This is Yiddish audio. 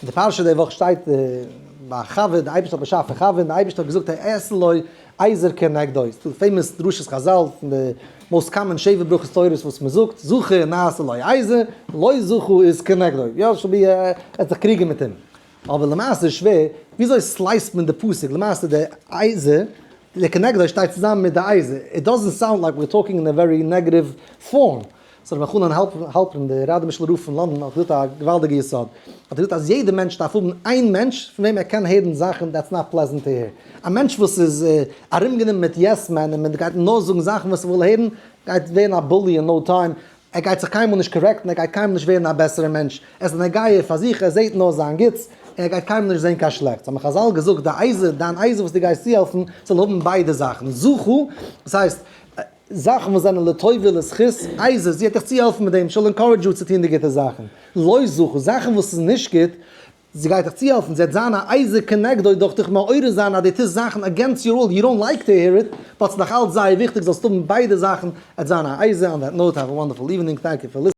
אין די פרשה די וואך שטייט ביי חוה, די אייבערשטער האט באשאפן חוה און די אייבערשטער האט געזאגט אעשה לו עזר כנגדו, ס'איז דא famous דרשות חזל פון די most common שבע ברכות תורות וואס מען זאגט, זכה נעשה לו עזר, לא זכה איז כנגדו, יא should be ער האט זיך קריגען מיט אים. אבער למעשה איז שווער, וויאזוי slice ט מען די פסוק, למעשה די עזר, די כנגדו שטייט צוזאמען מיט די עזר, it doesn't sound like we're talking in a very negative form. So רבי אלחנן האלפערן די ראדאמישלער רב פון לאנדאן האט געזאגט א געוואלדיגע יסוד, האט ער געזאגט אז יעדע מענטש דארף האבן איין מענטש פון וועם ער קען הערן זאכן that's not pleasant to hear. א מענטש וואס איז ארומגענומען מיט yes men און מען גייט אים נאר זאגן זאכן וואס ער וויל הערן, גייט ווערן א bully אין no time, ער גייט זיך קיינמאל נישט correct ן, ער גייט קיינמאל נישט ווערן א בעסערע מענטש, ער איז א נגיעה פאר זיך, ער זעט נאר זיין גוטס, און ער גייט קיינמאל נישט זען קיין שלעכטס. האבן חזל געזאגט, די עזר, דיין עזר וואס דו גייסט צוהעלפן, זאל האבן ביידע זאכן, זכו, דאס הייסט, זאכן וואס זענען לטובה ולזכות, עזר, זי וועט דיך צוהעלפן מיט דעם, she'll encourage you צו טון די גוטע זאכן. לא זכו, זאכן וואס איז נישט גוט, זי גייט דיך צוהעלפן, זי וועט זיין א עזר כנגדו דורך דיך מעורר זיין אז דו טוסט זאכן against your will, you don't like to hear it, but ס'איז נאך אלץ זייער וויכטיג זאלסט האבן ביידע זאכן, עט זיין א עזר, on that note have a wonderful evening, thank you for listening.